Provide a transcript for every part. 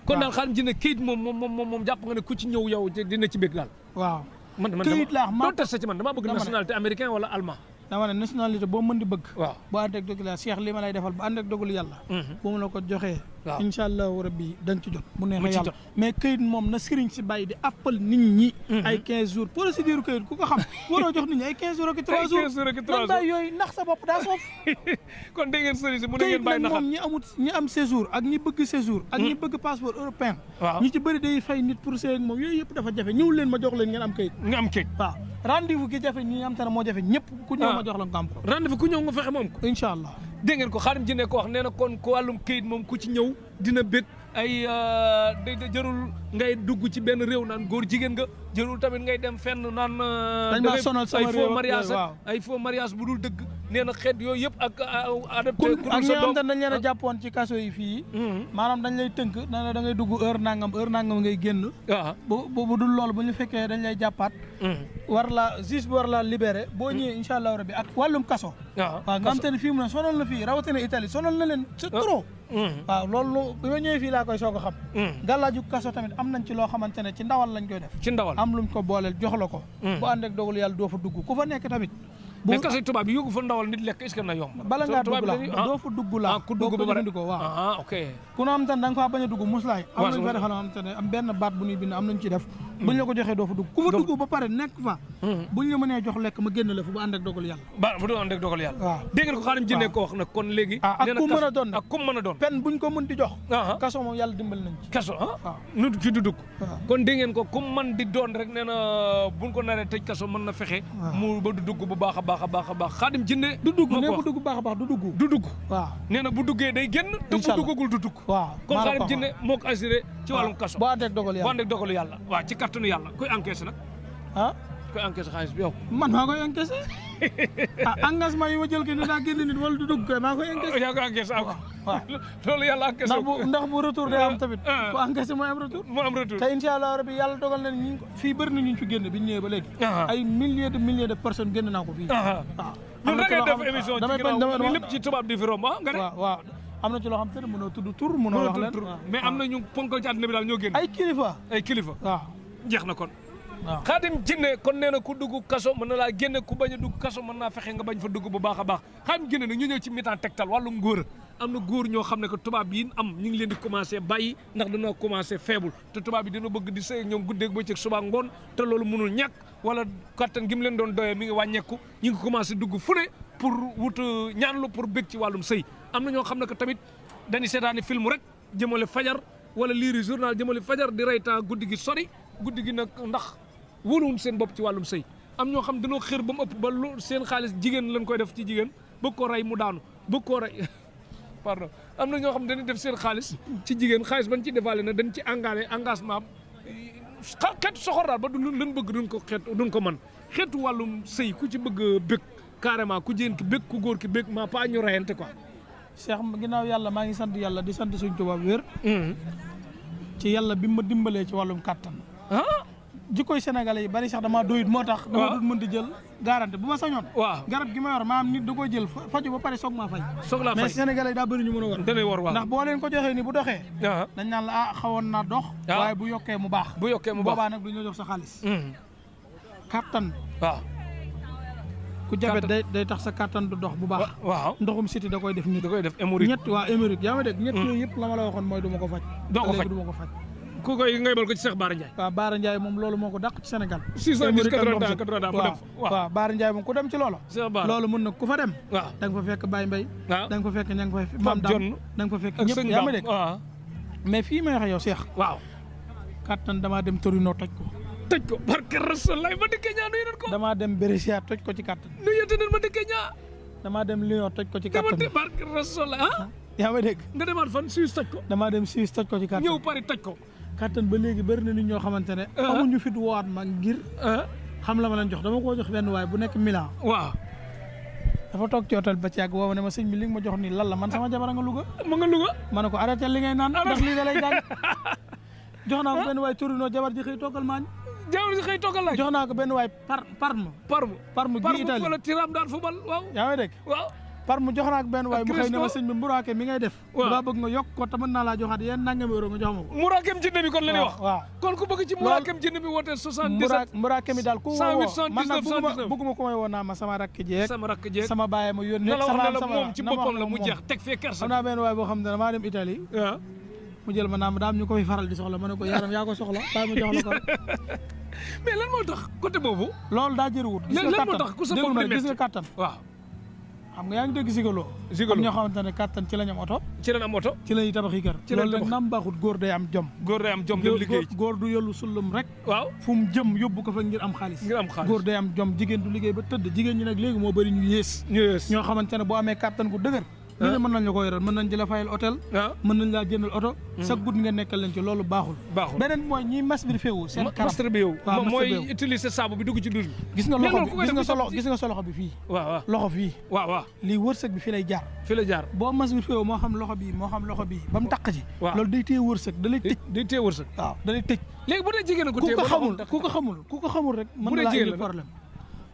kon daal Khadim Jinné kayit moom jàpp nga ne ku ci ñëw yow dina ci bëgg daal. waaw man kayit laa doo testé ci man dama bëgg nationalité américain wala allemand. dama ne nationalité boo mën di bëgg. waaw bu ànd ak dogal yàlla Cheikh li ma lay defal bu ànd ak dogal yàlla. bu mu la ko joxee. waaw incha allahu rabbi dañ ci jot. bu neexee ci yàlla mais këyit moom na sëriñ si bàyyi di appal nit ñi. ay 15 jours procédure këyit ku ko xam waroo jox nit ñi ay 15 jours ak 3 jours. 15 jours ak 3 jours nan bàyyi yooyu nax sa bopp daa soof. kon dégg ngeen sëriñ si mu ne ngeen bàyyi naxal këyit nag moom ñi am séjour ak ñi bëgg séjour. ak ñi bëgg passeport européen. waaw ñi ci bëri day fay nit pour sëy ak moom yooyu yëpp dafa jafe ñëw leen ma jox leen ngeen am këyit. nga am këyit waaw rendez-vous gi jafe ñi am te ne moo jafe ñëpp ku ñëw ma jox la nga am ko. rendez-vous ku ñëw nga fexe moom ko. incha allah dégg ngeen ko Khadim Jinné ko wax nee na kon ko wàllum këyit moom ku ci ñëw dina bëgg ay jarul ngay dugg ci benn réew naan góor jigéen nga jarul tamit ngay dem fenn naan dañ ma sonal sama réew ay faux mariage ay faux mariage bu dul dëgg nee na xeet yooyu yëpp ak adopté ak ñi am dañ leen a jàppoon ci kaso yi fii maanaam dañ lay tënk na da ngay dugg heure nangam ngay génn bu dul loolu bu ñu fekkee dañ lay jàppaat war la juge bi war la libéré boo ñëwee incha allah rabbi ak wàllum kaso waaw nga xam te ne fii mu ne sonal na fii rawatina Italie sonal na leen c'est trop waaw loolu bi ma ñëwee fii laa koy soog a xam gàllaaju kaso tamit am nañ ci loo xamante ne ci ndawal lañ koy def ci ndawal am luñ ko booleel jox la ko bu ànd ak dogal yàlla doo fa dugg ku fa nekk tamit mais kaso tubaab yi yóbbu fa ndawal nit lekk est-ce que na yomb bala ngaa dugg la doo fa dugg la ku dugg ba pare ko waaw ok ku no am te ne da nga faa bañ a dugg muslaay am nañ fa defal am te ne am benn baat bu ñuy bind am nañ ci def buñ la ko joxee doo fa dugg ku fa dugg ba pare nekk fa buñ la mënee jox lekk ma génn la fa bu ànd ak dogal yàlla bu ànd ak dogal yàlla waaw dégg nga ko Khadim Jinné ko wax nag kon léegi ak ku mën a doon ak ku mën a doon pen buñ ko mën di jox kaso moom yàlla dimbal nañ ci kaso nu ki du dugg kon dégg ngeen ko ku mën di doon rek nee na buñ ko naree tëj kaso mën na fexe mu ba du dugg bu baax a baax a baax a baax Khadim Jinné du dugg ne bu dugg baax a baax du dugg waaw nee na bu duggee day génn te bu duggagul du dugg waaw kon Khadim Jinné moo ko assuré ci wàllum kaso bu ànd ak dogal yàlla bu ànd ak dogalu yàlla waaw ci kattanu yàlla koy encaissé nag koy encaissé xaalis bi yow man maa koy encaissé engagement yi ma jël ke ne daa génn nit wala du dugg koy maa koy encaissé yaa koy encaissé waaw loolu yàlla encaissé ndax bu retour day am tamit ku encaissé mooy am retour te incha allah rabbi yàlla dogal na ñu fii bëri na ñu fi génn bi ñu ñëwee ba léegi ay milliers de personnes génn naa ko fii waaw ñun da ngay def émission ci ginnaaw lépp ci tubaab di fi romb nga ne waaw am na ci loo xam te ne mënoo tudd tur mënoo wax leen mais am na ñu ponkal ci àddina bi daal ñoo génn ay kilifa waaw jeex na kon waaw Khadim Jinné kon nee na ku dugg kaso mën na laa génne ku bañ a dugg kaso mën naa fexe nga bañ fa dugg bu baax a baax Khadim Jinné nag ñu ñëw ci mi-temps tegtal wàllu ngóor am na góor ñoo xam ne que tubaab yi am ñu ngi leen di commencé bàyyi ndax dañoo commencé faible te tubaab yi dina bëgg di sëy ñoom guddeeg bëccëg suba ngoon te loolu mënul ñàkk wala kattan gi mu leen doon doyee mi ngi wàññeeku ñu ngi commencé dugg fu ne pour wut ñaanlu pour bëgg ci wàllum sëy am na ñoo xam ne que tamit dañuy seetaani film rek jëmale fajar wala liiri journal jëmale fajar di rey temps guddi gi sori guddi gi nag ndax wóoluwuñ seen bopp ci wàllum sëy am ñoo xam dañoo xër ba mu ëpp ba lu seen xaalis jigéen lañ koy def ci jigéen bëgg koo rey mu daanu bëgg koo rey pardon am na ñoo xam dañuy def seen xaalis ci jigéen xaalis bañ ci defaale na dañ ci engagement xeetu soxor daal ba du luñ bëgg duñ ko mën xeetu wàllum sëy ku ci bëgg bëgg carrément ku jigéen ki bëgg ku góor ki bëgg maa pas ñu reyante quoi Cheikh ginnaaw yàlla maa ngi sant yàlla di sant suñ tubaab wér ci yàlla bi ma dimbalee ci wàllum kàttan jikkoy sénégalais yi bari sax dama doyut moo tax dama dul mën di jël garanti bu ma sañoon garab gi ma yor maanaam nit da koy jël faju ba pare soog maa faj mais sénégalais yi daa bëri ñu mën a war danay war waaw ndax boo leen ko joxee ni bu doxee dañ naan la xawoon naa dox waaye bu yokkee mu baax boobaa nag du ñu jox sa xaalis kàttan waaw ku jabet day tax sa kàttan du dox bu baax waaw ndoxum siti da koy def nit da koy def hémorroïde ñett waa hémorroïde yaa ma dégg ñett yooyu yëpp la ma la waxoon mooy du ma ko faj du ma ko faj ku koy ngay bal ko ci Cheikh Bara Ndiaye waaw Bara Ndiaye moom loolu moo ko dàq ci Sénégal 610 80 mu dem waaw Bara Ndiaye moom ku dem ci loolu loolu mën na ku fa dem waaw da nga fa fekk Baye Mbaye da nga fa fekk ña nga fa Maam Jonn da nga fa fekk ñëpp yaa ma dégg mais fii may waxe yow Cheikh waaw kattan damaa dem Torino toj ko barke Rasulullah ma dikkee ñaa nuyu nañ ko damaa dem Brescia toj ko ci kattan nuyu nañ ma dikkee ñaa damaa dem Lyon toj ko ci kattan barke Rasulullah yaa ma dégg nga demaat fan Suisse toj ko damaa dem Suisse toj ko ci kattan ñëw Paris toj ko kattan ba léegi bëri na nit ñoo xamante ne amuñu fit woowaat ma ngir xam la ma leen jox dama koo jox benn waay bu nekk Milan waaw dafa toog ci hôtel ba ci yàgg woowu ne ma sëñ bi li nga ma jox nii lan la man sama jabar nga Louga ma nga Louga ma ne ko arrêté li ngay naan ndax lii da lay gaañ jox naa ko benn waay Torino jabar ji xëy toggal maañ jabar ji xëy toggal laaj jox naa ko benn waay Parme gi Italie fa la tiram daan football waaw yaa ngi dégg waaw par mu jox naa ak benn waay mu xëy ne ma sëñ bi mburaake mi ngay def daa bëgg nga yokk ko te mën naa laa joxaat yéen nangami euro nga jox ma ko muraakem jinne bi kon la ñuy wax waaw kon ku bëgg ci muraakem jinne bi wootee 77 mburaake mi daal ku woo 108 man nag 79 bëgguma ko may woo naa ma sama rakk jeeg sama baay ma yónnee na la wax ne la moom ci boppam la mu jeex teg fee kersa xam naa benn waay boo xam ne maa dem Italie waaw mu jël ma naam daam ñu ko fi faral di soxla ma ne ko yaram yaa ko soxla bàyyi ma jox la ko mais lan moo tax côté boobu loolu daa jëruwut lan moo tax ku sa bopp di gis nga kattan waaw xam nga yaa ngi dégg sigalo am ñoo xamante ne kattan ci lañ am oto ci lañ am oto ci lañuy tabaxi kër loolu nag nam baaxut góor day am jom dem liggéey góor du yollu sullum rek waaw fu mu jëm yóbbu ko fa ngir am xaalis góor day am jom jigéen du liggéey ba tëdd jigéen ñi nag léegi moo bëri ñu yées ñoo xamante ne boo amee kattan gu dëgër ñu ne mën nañ la ko yoral mën nañ la fayal hôtel mën nañ laa jëndal oto sa guddi nga nekkal leen ci loolu baaxul beneen mooy ñiy masturbé seen karam masturbé mooy utiliser saabu bi dugg ci douche bi gis nga loxo bi gis nga sa loxo bi fii waaw loxo fii waaw lii wërsëg bi fi lay jaar boo masturbé moo xam loxo bi ba mu taq ci loolu day téye wërsëg da lay tëj waaw da lay tëj léegi bu dee jigéen ko téye ku ko xamul rek mën na laa indi problème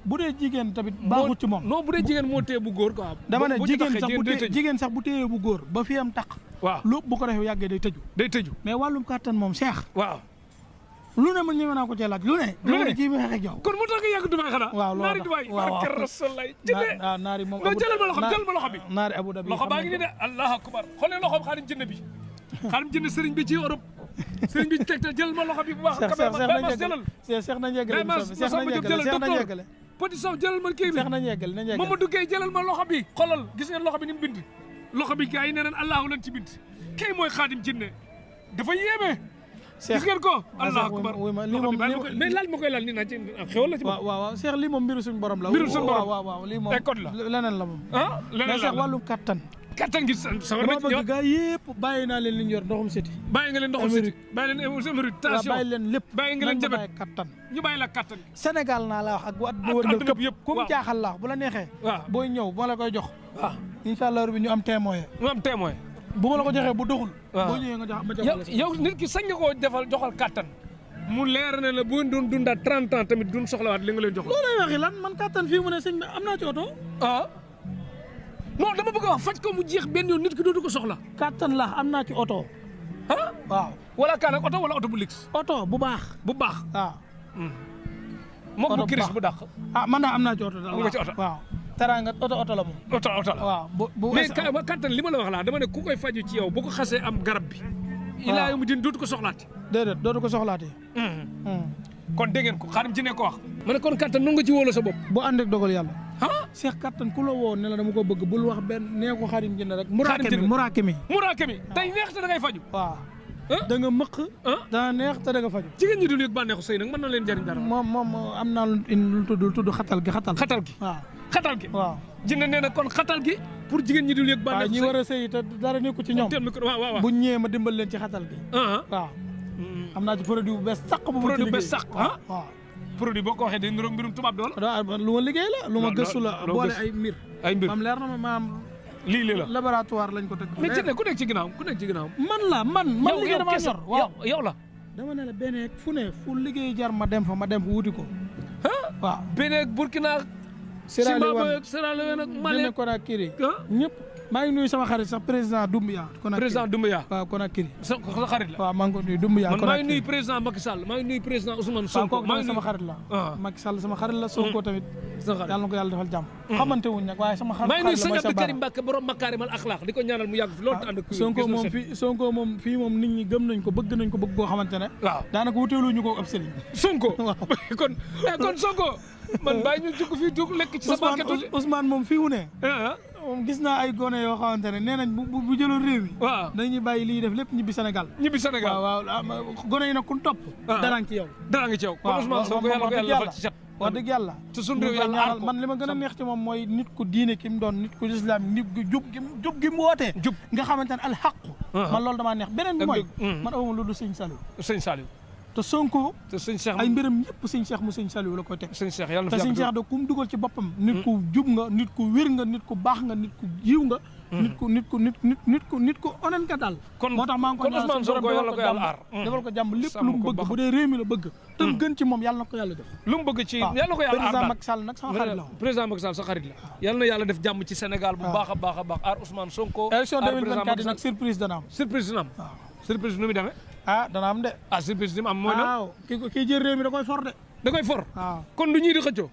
bu dee jigéen tamit baaxut ci moom non bu dee jigéen moo téye bu góor quoi dama ne jigéen sax bu téye bu góor ba fi am taq waaw lépp bu ko defee yàggee day tëju mais wàllum kàttan moom seex waaw lu ne man ñëwee naa ko cee laaj lu ne ci mi xeex ak yow kon mu tax nga yàgg Dubaay xanaa waaw naari Dubaay barke Rasulullah jinne naari moom non jëlal ma loxo bi naari Abu Dhabi loxo baa ngi ni de allahu akbar xoolee loxo bi xaarim jinne bi xaarim jinne sëriñ bi ci Europe sëriñ bi tegtal jëlal ma loxo bi bu baax seex na yeggale Petit Sow jëlal ma kii bi seex nañ yeggal Mamadou Gueye jëlal ma loxo bi xoolal gis ngeen loxo bi ni mu bind loxo bi gars yi nee nañ allahu lan ci bind kii mooy xaadim jinne dafa yéeme gis ngeen ko allahu akbar mais laal ma koy laal nii naa ci xewal la ci waaw seex lii moom mbiru suñu borom la mbiru suñu borom waaw lii moom code la leneen la moom leneen seex wàllu kattan gi sama dama bëgg gaa yëpp bàyyi naa leen li ñu yor ndoxum siti bàyyi nga leen ndoxum siti bàyyi leen émérite tension bàyyi leen lépp bàyyi nga leen jabet kattan ñu bàyyi la kattan Sénégal naa la wax ak at bu wër këpp yëpp ku mu jaaxal la bu la neexee booy ñëw bu ma la koy jox waaw incha allah rabbi ñu am témoin bu ma la ko joxee bu doxul boo ñëwee nga jox ma jox yow nit ki sañ nga koo defal joxal kattan mu leer ne la boo doon dundaat 30 ans tamit duñ soxlawaat li nga leen jox loolay waxi lan man kattan fii mu ne sëñ bi am naa ci oto non dama bëgg a wax faj ko mu jeex benn yoon nit ki dootu ko soxla kattan la am naa ci oto waaw wala kaan ak oto wala oto bu lix oto bu baax waaw moom bu kiris bu dàq man naa am naa ci oto daal nga ci oto waaw teraanga oto la moom oto la waaw mais kattan li ma la wax laa dama ne ku koy faju ci yow bu ko xasee am garab bi ilaa yu mu din dootu ko soxlaati déedéet dootu ko soxlaati kon dégg ngeen ko xaarim ci ne ko wax ma ne kon kattan nu nga ci wóolu sa bopp boo ànd ak dogal yàlla seex kattan ku la woo ne la dama ko bëgg bul wax benn nee ko xaarim jënd rek muraakemi day neex te da ngay faju waaw da nga mëq dana neex te da nga faju jigéen ñi dul yëg bànneexu sëy nag mën na leen jariñ dara moom am naa lu tudd xatal gi waaw xatal gi waaw jinne nee na kon xatal gi pour jigéen ñi dul yëg bànneexu sëy ñi war a sëy te dara nekku ci ñoom bu ñëwee ma dimbal leen ci xatal gi waaw am naa ci produit bu bees sàq bu produit bu bees sàq waaw produit boo ko waxee day niroog mbirum tubaab dool lu ma liggéey la lu ma gëstu la boole ay mbir maam leer na ma maam lii la laboratoire lañ ko teg mais jinne ku nekk ci ginnaaw man liggéey dama ñor waaw yow la dama ne la benn fu liggéey jar ma dem fa wuti ko waaw Benin Burkina Sierra Leone ak Mali Conakry ñëpp maa ngi nuyu sama xarit sax président Doumbouya waaw Conakry sa xarit la waaw maa ngi ko nuyu Doumbouya man maa ngi nuyu président Macky Sall maa ngi nuyu président Ousmane Sonko maa ngi sama xarit la Macky Sall sama xarit la Sonko tamit yàlla na ko yàlla defal jàmm xamante wuñ nag waaye sama xarit maa ngi nuyu sëñ Abdou Karim Mbacké borom makaarimal axlaaq di ko ñaanal mu yàgg fi loolu te ànd ak Sonko moom fii moom nit ñi gëm nañ ko bëgg nañ ko bëgg boo xamante ne waaw daanaka wuteelu ñu ko ab sëriñ Sonko kon Sonko man bàyyi ñu jug fii jug lekk ci sa barke tuuti Ousmane moom fii wu ne moom gis naa ay gone yoo xamante ne nee nañ bu jëloon réew mi waaw dañuy bàyyi lii def lépp ñibbi Sénégal waaw gone yi nag ku topp dara ngi ci yow kon Ousmane Sonko yàlla ko yàlla defal ci cat wax dëgg yàlla te suñu réew yàlla aar ko man li ma gën a neex ci moom mooy nit ku diine ki mu doon nit ku islam nit ku jub gi mu wootee nga xamante ne alxaqu man loolu damaa neex beneen bi mooy man awuma lu dul sëñ Saliou te Sonko te sëñ Cheikh ay mbiram yëpp sëñ Cheikh mu sëñ Saliou la koy teg sëñ Cheikh yàlla na te fi sëñ Cheikh de ku mu dugal ci boppam nit ku jub nga nit ku wér nga nit ku baax nga nit ku yiw nga nit ku honnête nga daal moo tax maa ngi ko ñaan Ousmane Sonko yàlla na ko yàlla aar defal ko jàmm lépp lu mu bëgg bu dee réew mi la bëgg te mu gën ci moom yàlla na ko yàlla def lu mu bëgg ci yàlla na ko yàlla aar président Macky Sall nag sama xarit la président Macky Sall sa xarit la yàlla na yàlla def jàmm ci Sénégal bu baax a baax a baax aar Ousmane Sonko élection 2024 yi nag surprise dana am surprise dina am surprise nu muy demee dana am de surprise dina am mooy na waaw kii jël réew mi da koy for de da koy for waaw kon du ñuy di xëccoo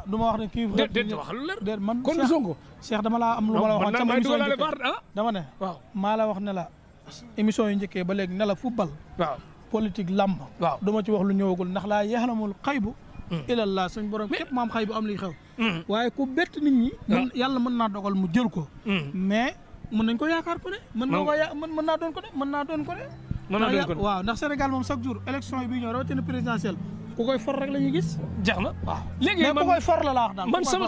du ma wax ne kii déet wax lu leer déet man kon du Sonko Cheikh dama laa am lu ma la waxoon sama émission dama ne waaw maa la wax ne la émission yu njëkkee ba léegi ne la football waaw politique lamb waaw du ma ci wax lu ñëwagul ndax laa yaxlamul xaybu ilallah suñ borom képp maam xaybu am liy xew waaye ku bett nit ñi yàlla mën naa dogal mu jël ko mais mën nañ ko yaakaar ko de mën naa doon ko de mën naa doon ko de waaw ndax Sénégal moom chaque jour élection yi bii ñëw rawatina présidentielle ku koy for rek la ñuy gis jeex na waaw léegi mais ku koy for la wax daal man sama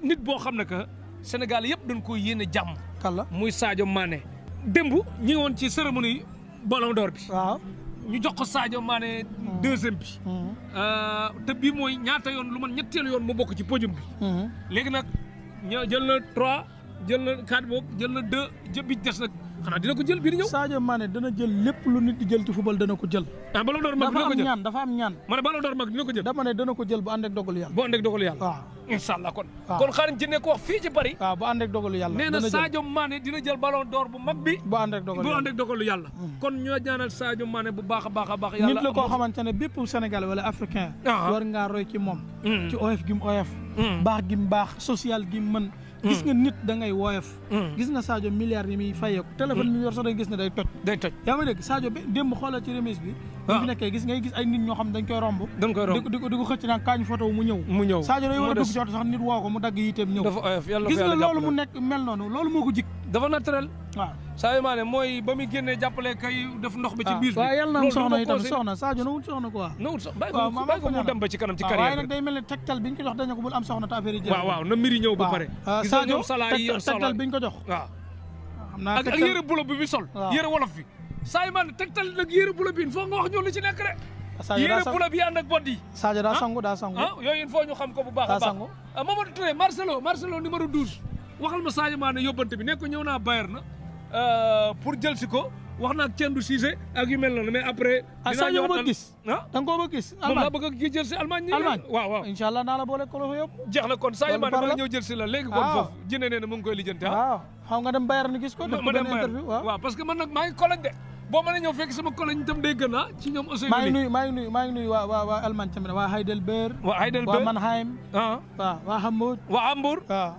nit boo xam ne que Sénégal yëpp dañ koy yéene jàmm kalla muy Sadio Mané démb ñi ngi woon ci cérémonie Ballon d'Or bi waaw ñu jox ko Sadio Mané deuxième bi te bii mooy ñaata yoon lu man ñetteelu yoon mu bokk ci podium bi léegi nag jël na 3 jël na 4 boog jël na 2 bi des nag xanaa dina ko jël bii di ñëw Sadio Mané dana jël lépp lu nit di jël ci football dana ko jël Ballon d'Or mag dina ko jël dafa am ñaan ma ne Ballon d'Or mag dina ko jël dama ne dana ko jël bu ànd ak dogalu yàlla bu ànd ak dogalu yàlla waaw inshallah kon xaarim ci ne ko wax fii ci Paris waaw bu ànd ak dogalu yàlla nee na Sadio Mané dina jël Ballon d'Or bu mag bi bu ànd ak dogalu yàlla kon ñoo ñaanal Sadio Mané bu baax a baax a baax yàlla nit la koo xamante ne bépp Sénégalais wala africain war ngaa roy ci moom ci oyof gi mu oyof baax gi mu baax social gi mu mën gis nga nit da ngay woyof gis nga Sadio milliards yi muy fayeeku téléphone mi yor sax da gis ne day toj yaa ma dégg Sadio démb xoolal ci remise bi fi nekkee gis ay nit ñoo xam dañ koy romb di ko xëcc naan kaañu photo mu ñëw Sadio day war a dugg ci oto sax nit woo ko mu dagg yiteem ñëw gis nga loolu mu nekk mel noonu loolu moo ko jik dafa naturel waaw Sadio Mané mooy ba muy génnee jàppale kay def ndox bi ci biir bi waaw yàlla na am soxna itam soxna Sadio na wut soxna quoi na wut soxna bàyyi ko mu dem ba ci kanam ci carrière waaye nag day mel ne tegtal biñ ko jox dañu ko bul am soxna te affaire yi waaw na mbiri ñëw ba pare Sadio tegtal tegtal biñ ko jox waaw xam naa ak yére bulo bi bi sol yére wolof bi Sadio Mané tegtal nag yére bulo bi il faut nga wax ñoo lu ci nekk de yére bulo bi ànd ak bot yi Sadio daa sangu yooyu il faut ñu xam ko bu baax a baax Mamadou Touré Marcelo numéro 12 waxal ma Sadio Mané yóbbante bi nekk ñëw naa Bayern na pour jël si ko wax naa ak Tiendou Cissé ak yu mel noonu mais après dinaa ñëwaat ba gis da nga koo ba gis moom laa bëgg a kii jël si Allemagne waaw incha allah naa la boole ko la fa yóbbu jeex na kon Sadio Mané ba nga ñëw jël si la léegi kon foofu jëne nee na mu ngi koy lijjanti waaw xam nga dem Bayern ni gis ko def ko benn interview waaw parce que man nag maa ngi Cologne de boo mën a ñëw fekk sama Cologne itam day gën ci ñoom aussi maa ngi nuyu waa Allemagne tamit waa Heidelberg waa Mannheim waa Hamburg waaw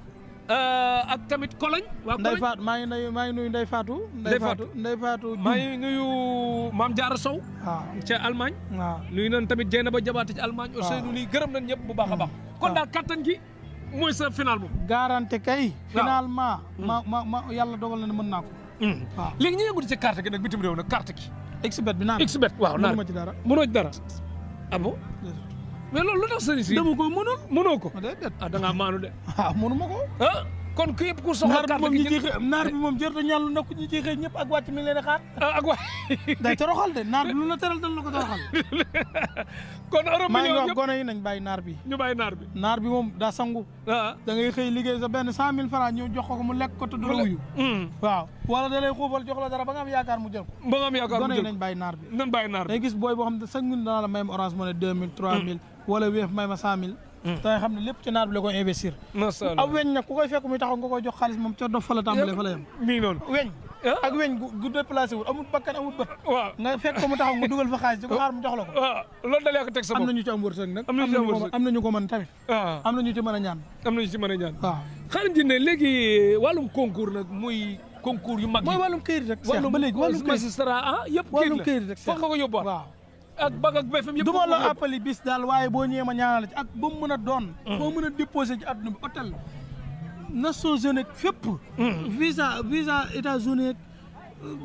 ak tamit Cologne waa Ndeye Fatou maa ngi nuyu Ndeye Fatou maa ngi nuyu Mame Diarra Sow ca Allemagne nuyu nañ tamit Dieynaba Diabaté ci Allemagne Ousseynou lii gërëm nañ ñëpp bu baax a baax kon daal kattan gi mooy sa final boobu garanti kay finalement ma yàlla dogal na ne mën naa ko waaw léegi ñu yënguti ci carte gi nag bitim réew nag carte gi xbet bi naan xbet waaw naan mënuma ci dara mënoo ci dara ah bon mais loolu lu tax sëriñ si dama ko mënoo ko déedéet da ngaa maanu de mënuma ko kon ku yëpp ku soxla carte gi naar bi moom jërta ñàllu na ko ñi ci xëy ñëpp ak wàcc mi ngi leen di xaar ak wàcc day toroxal de naar bi lu la teral dal la ko toroxal kon euro maa ngi wax gone yi nañ bàyyi naar bi naar bi moom daa sangu da ngay xëy liggéey sa benn 100 000 francs ñëw jox ko mu lekk ko te du la wuyu waaw wala da lay xuufal jox la dara ba nga am yaakaar mu jël ko gone yi nañ bàyyi naar bi day gis booy boo xam ne chaque minute dana la may orange money 2000 3000 wala weef may ma 100 000 te nga xam ne lépp ci naar bi la koy investir aw weñ nag ku koy fekk muy taxaw nga koy jox xaalis moom ca dof fa la tàmbalee fa la yem mii noonu weñ ak weñ gu déplacé wul amul bakkan amul bët waaw nga fekk ko mu taxaw nga dugal fa xaalis di ko xaar mu jox la ko waaw loolu dalee ko teg sa bopp am na ñu ci am wërsëg nag am na ñu ko mën tamit am na ñu ci mën a ñaan waaw xaarim ji ne léegi wàllum concours nag muy concours yu mag yi mooy wàllum këyit rek ba léegi wàllum magistrat yëpp këyit rek foog nga ko yóbbuwaat waaw ak bag ak BFM yëpp du ma la appali bis daal waaye boo ñëwee ma ñaanal ci ak ba mu mën a doon boo mën a déposé ci àdduna bi hôtel Nations Unies fépp visa États-Unis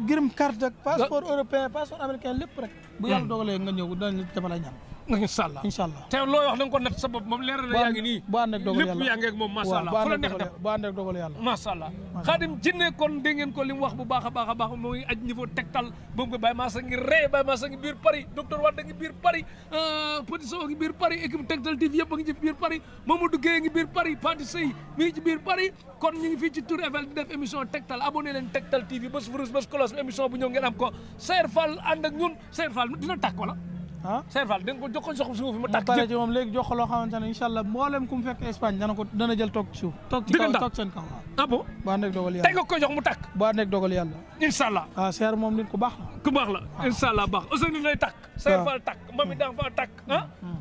gërëm carte ak passeport européen passeport américain lépp rek bu yàlla dogalee nga ñëw dañ la defal ay ñaan incha allah te looy wax da nga ko natt sa bopp moom leer na yaa ngi nii bu ànd ak dogal yàlla lépp yaa ngi ak moom macha allah fu la neex dem bu ànd ak dogal yàlla macha allah Khadim Jinne kon dégg ngeen ko li mu wax bu baax a baax a baax mooy aj niveau Tektal ba mu ko Baye Massa ngi ree Baye Massa ngi biir Paris docteur Wade ngi biir Paris Petit Sow ngi biir Paris équipe Tektal TV yëpp a ngi ci biir Paris Mamadou Gueye ngi biir Paris Fati Sey mi ngi ci biir Paris kon ñu ngi fii ci Tour Eiffel di def émission Tektal abonné leen Tektal TV bés furus bés cloche émission bu ñëw ngeen am ko Sayer Fall ànd ak ñun Sayer Fall dina tàkk wala Sayer Fall da nga ko jox ko soxla suuf fi ma tàkk pare ci moom léegi jox ko loo xamante ne incha allah mboolem ku mu fekk Espagne dana jël toog ci suuf toog ci kaw toog seen kaw ah bon bu ànd ak dogal yàlla tey nga koy jox mu tàkk bu ànd ak dogal yàlla incha allah waaw Sayer moom nit ku baax la ku baax la incha allah baax Ousseynou lay tàkk Sayer Fall tàkk mami daa fa tàkk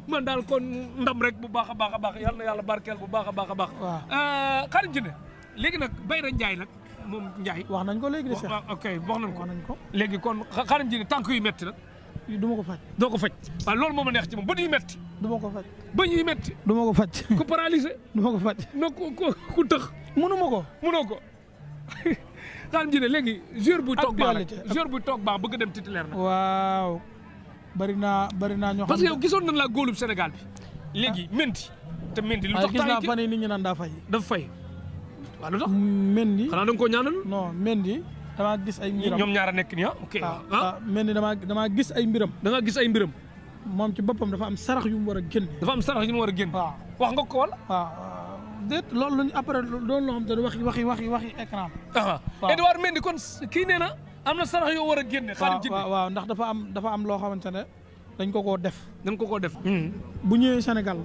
man daal kon ndam rek bu baax a baax a baax yal na yàlla barkeel bu baax a baax a baax Khadim Jinne léegi nag Bayra Ndiaye nag moom Ndiaye wax nañ ko léegi de Cheikh ok wax nañ ko léegi kon Khadim Jinne tànk yu metti nag du ma ko faj doo ko faj waaw loolu moo ma neex ci moom bët yu metti du ma ko faj bëñ yu metti du ma ko faj ku paralysé du ma ko faj no ku tëx mënuma ko mënoo ko Khadim Jinne léegi joueur buy toog baax joueur buy toog baax bëgg dem titulaire nag waaw bari naa ñoo xam parce que yow gisoon nañ la góolub Sénégal bi léegi Mendy te Mendy lu tax gis naa fan yi nit ñi naan daa fay dafa fay waaw lu tax Mendy xanaa da nga koo ñaanal non Mendy damaa gis ay mbiram ñoom ñaar a nekk nii ok Mendy damaa gis ay mbiram da nga gis ay mbiram moom ci boppam dafa am sarax yu mu war a génn dafa am sarax yu mu war a génn waaw wax nga ko wala waaw déet loolu lañu après doon loo xam te ne waxi écran Edouard Mendy kon kii nee na am na sarax yoo war a génne Khadim Jinne waaw ndax dafa am loo xamante ne dañ ko koo def bu ñëwee Sénégal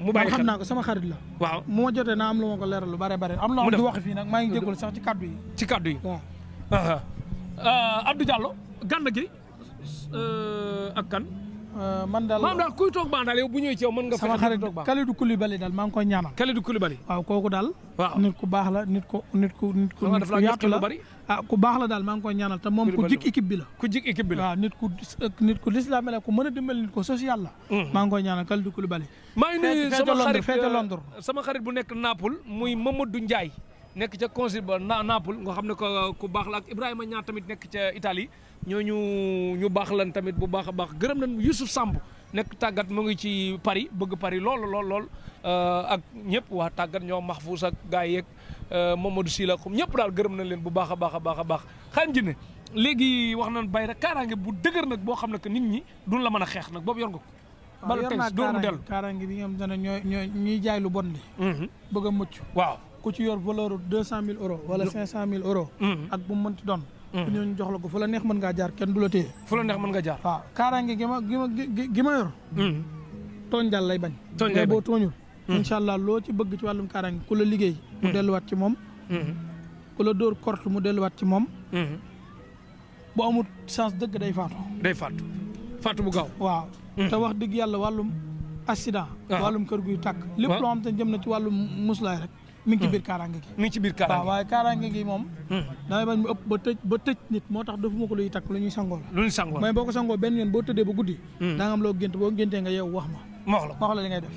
mu bàyyi xam naa ko sama xarit la waaw mu ma jotee naa am lu ma ko leeral lu bare am loo xam di wax fii nag maa ngi jégalu sax ci kaddu yi waaw Abdou Diallo Gana Gueye ak kan man daal maam daal kuy toog baax daal yow bu ñëwee ci yow mën nga sama xarit Kalidou Koulibaly daal maa ngi koy ñaanal Kalidou Koulibaly waaw kooku daal waaw nit ku baax la nit ku yaatu la ku baax la daal maa ngi koy ñaanal te moom ku jik équipe bi la waaw nit ku l'islam la ku mën a dimbali nit ko social la maa ngi koy ñaanal Kalidou Koulibaly maa ngi nuyu feete Londres sama xarit bu nekk Naples muy Mamadou Ndiaye nekk ca consul ba Naples nga xam ne ko ku baax la ak Ibrahima Niang tamit nekk ca Italie ñu baax lan tamit bu baax a baax gërëm nañ Youssouf Samb nekk tàggat mu ngi ci Paris bëgg Paris lool ak ñëpp waa tàggat ñoo Mahfouz ak gars yeeg Mamadou Sylla comme ñëpp daal gërëm nañ leen bu baax a baax Khadim Jinne léegi wax nañ Bayra kaaraange bu dëgër nag boo xam ne que nit ñi duñ la mën a xeex nag boobu yor nga ko bala teg door mu dellu kaaraange bi nga xam ne ñooy jaay lu bon li bëgg a mucc waaw ku ci yor valeur 200 000 euros wala 500 000 euros ak bu mu mënti doon ku ñooñu jox la ko fu la neex mën ngaa jaar kenn du la téye fu la neex mën nga jaar waaw kaaraange gi ma yor tooñ daal lay bañ mais boo tooñul incha allah loo ci bëgg ci wàllum kaaraange ku la liggéey mu delluwaat ci moom ku la dóor korte mu delluwaat ci moom bu amul chance dëgg day faatu bu gaaw waaw te wax dëgg yàlla wàllum accident wàllum kër guy tàkk lépp loo xam te jëm na ci wàllum muslaay rek mi ngi ci biir kaaraange gi waaw waaye kaaraange gi moom damay bañ mu ëpp ba tëj nit moo tax defuma ko luy takk lu ñuy sangoo la mais boo ko sangoo benn yoon boo tëddee ba guddi da nga am loo gént boo géntee nga yeewu wax ma wax la li ngay def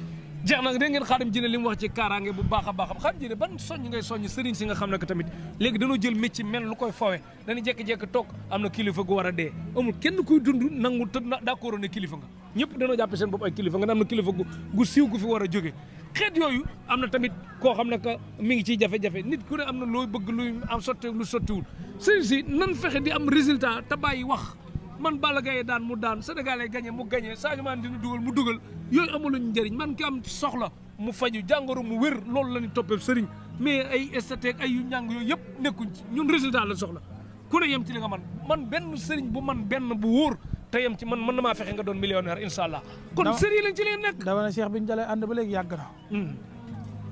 jeex na dégg ngeen Khadim Jinne li mu wax ci kaaraange bu baax a baax Khadim Jinne ban soññ ngay soññ sëriñ si nga xam ne que tamit léegi dañoo jël métier mel lu koy fawe dañu jékki-jékki toog am na kilifa gu war a dee amul kenn kuy dund nangu tëdd na d'accord ne kilifa nga ñëpp dañoo jàppe seen bopp ay kilifa nga ne am na kilifa gu siiw gu fi war a jóge xeet yooyu am na tamit koo xam ne que mi ngi ciy jafe-jafe nit ku ne am na looy bëgg luy am sotte lu sottiwul sëriñ si nan fexe di am résultat te bàyyi wax man Balla Gaye daan mu daan Sénégal ay gagné mu gagné Sadio Mané dina dugal mu dugal yooyu amuluñu njëriñ man ki am soxla mu faju jàngoro mu wér loolu la ñu toppee sëriñ mais ay estateek ay yu ñàng yooyu yëpp nekkuñ ci ñun résultat la soxla ku ne yem ci li nga man benn sëriñ bu man benn bu wóor te yem ci man mën na maa fexe nga doon millionnaire incha allah kon sëriñ lañ ci leen nekk dama ne Cheikh bi ñu dalee ànd ba léegi yàgg na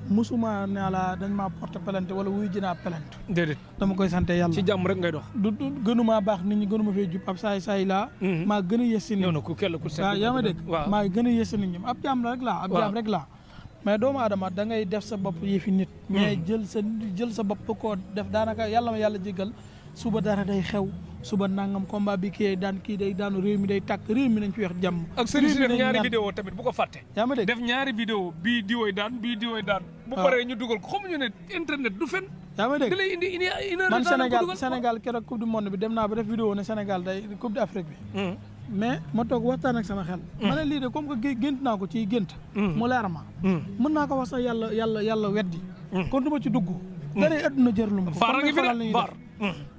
musuma ne la dañ maa porte plainte wala wuy jinaa plainte déedéet dama koy sant yàlla ci jàmm rek ngay dox du gënumaa baax nit ñi gënuma fee jub ab saay laa maa gën a yées si nit ñi ku kell ku waaw yaa ma dégg maa gën a yées si nit ñi ab jaam rek laa mais doomu aadama da ngay def sa bopp yi fi nit mais jël sa bopp koo def daanaka yàlla ma yàlla jéggal suba dara day xew suba nangam combat bi kii daan kii day daanu réew mi day tàkk réew mi nañ ci wax jàmm ak sëriñ si def ñaari vidéo tamit bu ko fàtte yaa ma dégg def ñaari vidéo bii diwoy daan bu paree ñu dugal ko xamuñu ne internet du fen yaa ma dégg da lay indi man Sénégal keroog coupe du monde bi dem naa ba def vidéo ne Sénégal day coupe d'Afrique bi mais ma toog waxtaan ak sama xel ma ne lii de comme que gént naa ko ci gént mu leer ma mën naa ko wax sax yàlla weddi kon du ma ci dugg dara adduna jërlu ma ko vaar a ngi fi de vaar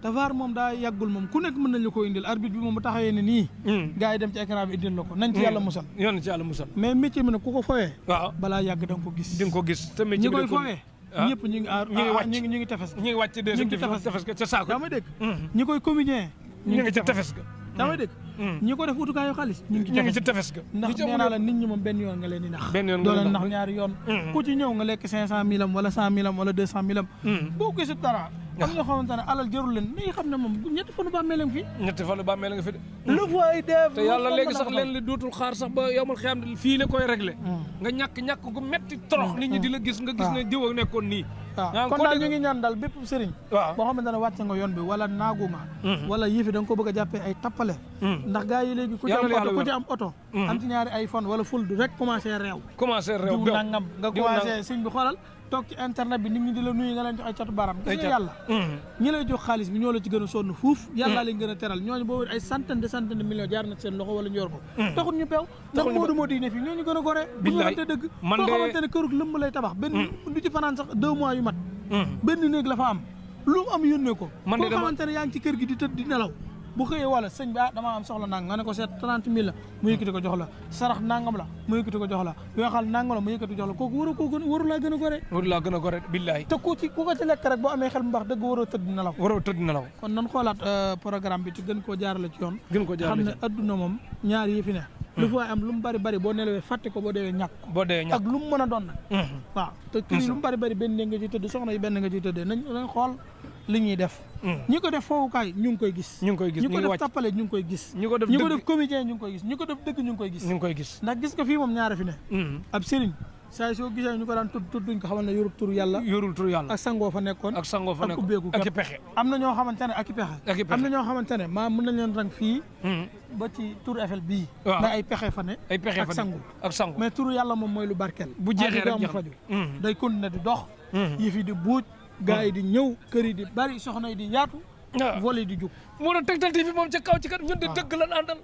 te vaar moom daa yàggul moom ku nekk mën nañ la ko indil arbitre bi moom bu taxawee ne nii gars yi dem ci écran bi indil la ko nañ ci yàlla musal yoon ci yàlla musal mais métier mi nag ku ko fowee waaw balaa yàgg da nga ko gis di nga ko gis te métier ñi bi koy fowee ñëpp ñu ngi tefes ñu ngi wàcc tefes ga ca saako yaa may dégg ñi koy comédien ñu ngi ca tefes ga yaa may dégg ñi ko def utukaayu xaalis ñu ngi ci tefes ga ndax nee naa la nit ñi moom benn yoon nga leen di nax benn yoon doo leen nax ñaari yoon ku ci ñëw nga lekk 500 000 am wala 100 000 am wala 200 000 am boo gisut dara am ñoo xamante ne alal jarul leen ni xam ne moom ñetti fanu bàmmeel nga fi ñetti fanu bàmmeel nga fi de lu fay def te yàlla léegi sax leen li dootul xaar sax ba yowmal xiyaam fii la koy réglé nga ñàkk gu metti torox nit ñi di la gis nga gis ne diw ak nekkoon nii waaw kon daal ñu ngi ñaan daal bépp sëriñ boo xamante ne wàcc nga yoon bi wala naagu nga wala yëfi da nga ko bëgg a jàppee ay tappale ndax gars yi léegi ku ci am oto am ci ñaari iPhone wala ful du rek commencé réew diw nangam nga commencé sëñ bi xoolal toog ci internet bi nit ñi di la nuyu nga leen jox ay catu baram gis nga yàlla ñi lay jox xaalis bi ñoo la ci gën a sonn fuuf yàlla leen gën a teral ñooñu boobu ay centaine de millions jaar na seen loxo wala ñu yor ko taxul ñu peew ndax moo di ne fii ñooñu gën a gore bu ñu waxante dëgg koo xamante ne kërug lëmb lay tabax benn du ci fanaan sax 2 mois yu mat benn néeg la fa am lu am yónnee ko koo xamante ne yaa ngi ci kër gi di tëdd di nelaw bu xëyee wala sëñ bi damaa am soxla nang nga ne ko seet 30 000 la mu yëkkati ko jox la sarax nangam la mu yëkkati ko jox la weexal nangam la mu yëkkati jox la kooku waru laa gën a gore billaay te ku ko ci lekk rek boo amee xel mu baax dëgg waroo tëdd nelaw kon nan xoolaat programme bi ci gën koo jaarale ci yoon xam ne adduna moom ñaar yi fi ne lu fa am lu mu bari boo nelawee fàtte ko boo deewee ñàkk ak lu mu mën a doon nag waaw te kër yi lu mu bari benn nga ciy tëdd soxna yi benn nga ciy tëddee nañ xool li ñuy def ñi ko def foowukaay ñu ngi koy gis ñi ko def tappale ñu ngi koy gis ñi ko def comédien ñu ngi koy gis ñi ko def dëgg ñu ngi koy gis ndax gis nga fii moom ñaara fi ne ab sëriñ saa soo gisee ñu ko daan tudd duñ ko xamal ne yorul tur yàlla ak sangoo fa nekkoon ak ubbeeku ak pexe am na ñoo xamante ne ak i pexe am na ñoo xamante ne maa mën nañ leen rang fii ba ci tur Eiffel bii na ay pexe fa ne ak sangu mais turu yàlla moom mooy lu barkeel bu jeexee rek am faju day continuer di dox yi fi di buuj gaa yi di ñëw kër yi di bari soxna yi di yaatu vol yi di jug moo doon Tektal TV moom ca kaw ci kat ñun de dëgg lan àndal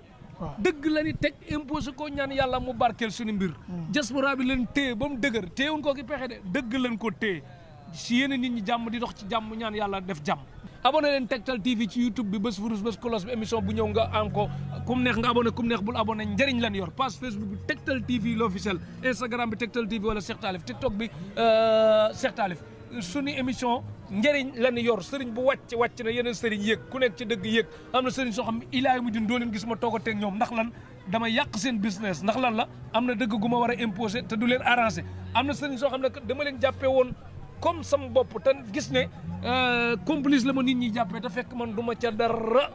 dëgg la ni teg imposé ko ñaan yàlla mu barkeel suñu mbir diaspora bi leen téye ba mu dëgër téyewuñ ko ki pexe de dëgg lañ ko téye si yéen nit ñi jàmm di dox ci jàmm ñaan yàlla def jàmm abonné leen Tektal TV ci YouTube bi bés furus bés kolos bi émission bu ñëw nga am ko kum neex nga abonné kum neex bul abonné njëriñ lan yor page Facebook bi Tektal TV l'officiel Instagram bi Tektal TV wala Cheikh Talif TikTok bi Cheikh Talif suñu émission njëriñ lan yor sëriñ bu wàcc na yeneen sëriñ yéeg ku nekk ci dëgg yéeg am na sëriñ soo xam ne ilaay mu din doo leen gis ma toogateeg ñoom ndax lan dama yàq seen business ndax lan la am na dëgg gu ma war a imposer te du leen arrangé am na sëriñ soo xam ne dama leen jàppee woon comme sama bopp te gis ne complice la ma nit ñi jàppee te fekk man du ma ca dara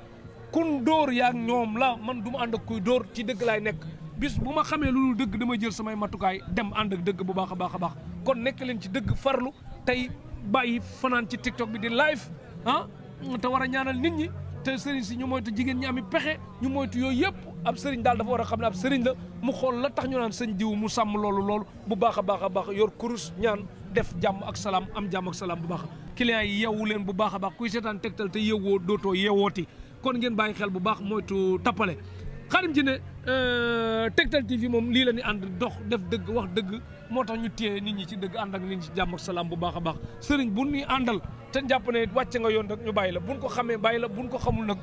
kun dóor yaag ñoom la man du ma ànd ak kuy dóor ci dëgg laay nekk bis bu ma xamee lu dul dëgg damay jël samay matukaay dem ànd ak dëgg bu baax a baax kon nekk leen ci dëgg farlu tey bàyyi fanaan ci TikTok bi di live te war a ñaanal nit ñi te sëriñ si ñu moytu jigéen ñi ami pexe ñu moytu yooyu yëpp ab sëriñ daal dafa war a xam ne ab sëriñ la mu xool la tax ñu naan sëñ diw mu sàmm loolu bu baax a baax yor kurus ñaan def jàmm ak salaam am jàmm ak salaam bu baax clients yi yeewu leen bu baax a baax kuy seetaan Tektal te yeewoo dootoo yeewooti kon ngeen bàyyi xel bu baax moytu tappale Xaadim ci ne Tektal TV moom lii la ni ànd dox def dëgg wax dëgg moo tax ñu téye nit ñi ci dëgg ànd ak nit ñi ci jàmm ak salaam bu baax a baax sëriñ bu ñuy àndal te jàpp ne wàcce nga yoon rek ñu bàyyi la buñ ko xamee bàyyi la buñ ko xamul nag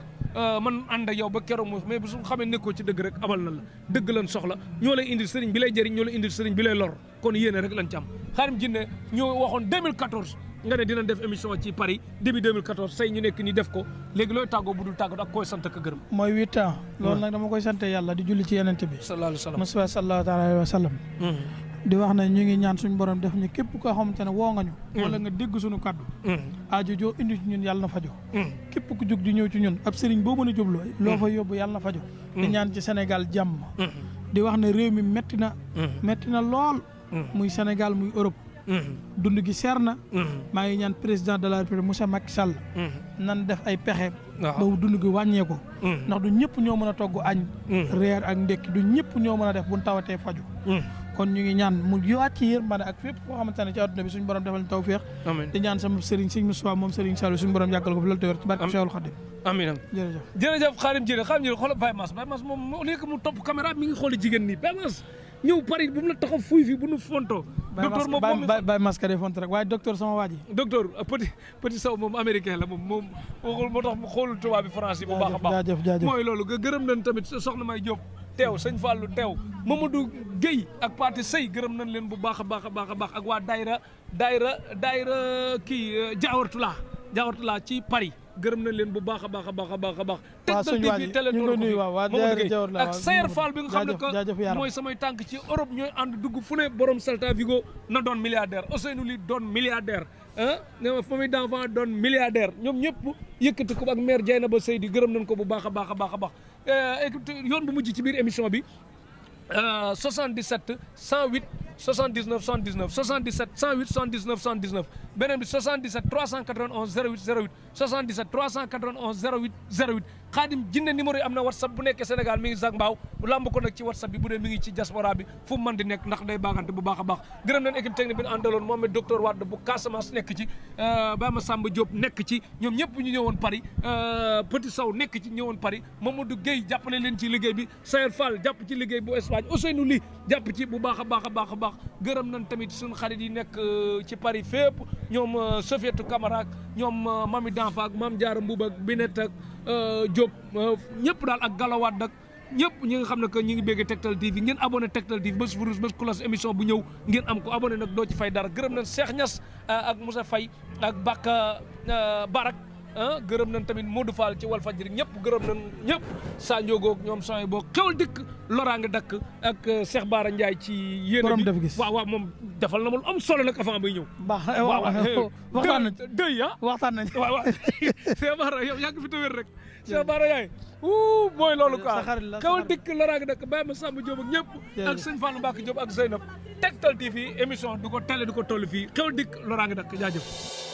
man ànd ak yow ba keroog moom mais bu su xamee nekkoo ci dëgg rek abal na la dëgg lan soxla ñoo lay indil sëriñ bi lay jëriñ ñoo lay indil sëriñ bi lay lor kon yéene rek lañ ci am Xaadim Jinne ñoo waxoon 2014 nga ne dinañ def émission ci Paris début 2014 say ñu nekk ni def ko léegi looy tàggoo bu dul tàggoo ak koy sant ak gërëm mooy 8 ans loolu nag dama koy sante yàlla di julli ci yenente bi Mustafa sallallahu alayhi wa sallam di wax ne ñu ngi ñaan suñu borom def ñu képp koo xamante ne woo nga ñu wala nga dégg suñu kaddu aajo joo indi ci ñun yàlla na fajo képp ku jug di ñëw ci ñun ab sëriñ boo mën a jublu loo fa yóbbu yàlla na fajo di ñaan ci Sénégal jàmm di wax ne réew mi metti na lool muy Sénégal muy Europe dund gi seer na maa ngi ñaan président de la République Moussa Macky Sall nan def ay pexe ba dund gi wàññeeku ndax du ñëpp ñoo mën a togg añ reer ak ndekki du ñëpp ñoo mën a def buñ tawatee faju kon ñu ngi ñaan mu yowaat ci yërmande ak fépp koo xamante ne ci àdduna bi suñu borom defal ñu tawfeex di ñaan sama sëriñ Sëriñ Moustapha moom Sëriñ Saliou suñu borom yàggal ko fi loolu te wér ci barke Cheikhul Khadim amiin jërëjëf Khadim Diéne xoolal Baye Mass moom au lieu que mu topp caméra mi ngi xooli jigéen nii Baye Mass ñëw Paris bu mu la taxaw fuy fi bu nu fonto docteur moom Baye Mass ka dee font rek waaye docteur sama waa ji docteur petit Sow moom américain la moom waxul moo tax mu xoolul tubaab bi France yi bu baax a baax mooy loolu nga gërëm nañ tamit soxna May Diop teew sëñ Fallou teew Mamadou Guèye ak Pathé Sey gërëm nañ leen bu baax a baax a baax a baax ak waa daayira kii Jaawartulaa ci Paris gërëm nañ leen bu baax a baax a baax a baax a baax Tektal TV télé ak Sayer Fall bi nga xam ne que mooy samay tànk ci Europe ñooy ànd dugg fu ne borom Salta Vigo na doon milliardaire Ousseynou Ly doon milliardaire ne ma famille d'enfant doon milliardaire ñoom ñëpp yëkkati ko ak maire Dieynaba Seydi gërëm nañ ko bu baax a baax a baax a baax yoon bu mujj ci biir émission bi 77 108 79 79 77 108 79 79 beneen bi 77 391 08 08 77 391 08 08 Khadim Jinne numéro yi am na WhatsApp bu nekkee Sénégal mi ngi Zac Mbao lamb ko nag ci WhatsApp bi bu dee mi ngi ci diaspora bi fu mu mën di nekk ndax day baagante bu baax a baax gërëm nañ équipe technique bi ñu àndaloon moom docteur Wade bu Casamance nekk ci Baye Massamba Diop nekk ci ñoom ñëpp ñu ñëwoon Paris Petit Sow nekk ci ñëwoon Paris Mamadou Guèye jàppale leen ci liggéey bi Sayer Fall jàpp ci liggéey bu Espagne Ousseynou Ly jàpp ci bu baax a baax a baax a baax gërëm nañ tamit suñu xarit yi nekk ci Paris fépp ñoom Sofietou Camara ak ñoom Mami Danfa ak Mame Diarra Mboup ak Binet ak Diop ñëpp daal ak Galawaat ak ñëpp ñi nga xam ne que ñi ngi bégg Tektal TV ngeen abonné Tektal TV bés fu bés cloche émission bu ñëw ngeen am ko abonné nag doo ci fay dara gërëm nañ Cheikh Niass ak Moussa Faye ak Bakka Barak gërëm nañ tamit Modou Fall ci Walfadjri ñëpp gërëm nañ ñëpp Sa Ndiogo ñoom sony boo xewal dikk loraange dakk ak Cheikh Bara Ndiaye ci yéen bi waaw moom defal na ma lu am solo nag avant bay ñëw waxtaan nañ dëy waxtaan nañ waaw Cheikh Bara yow yàgg fi te wér rek Cheikh Bara yaay mooy loolu quoi xewal dikk loraange dakk Baye Massamba Diop ak ñëpp ak sëñ Fallou Mbacke Diop ak Zeynab Tektal TV émission du ko télé du ko toll fii xewal dikk loraange dakk jaajëf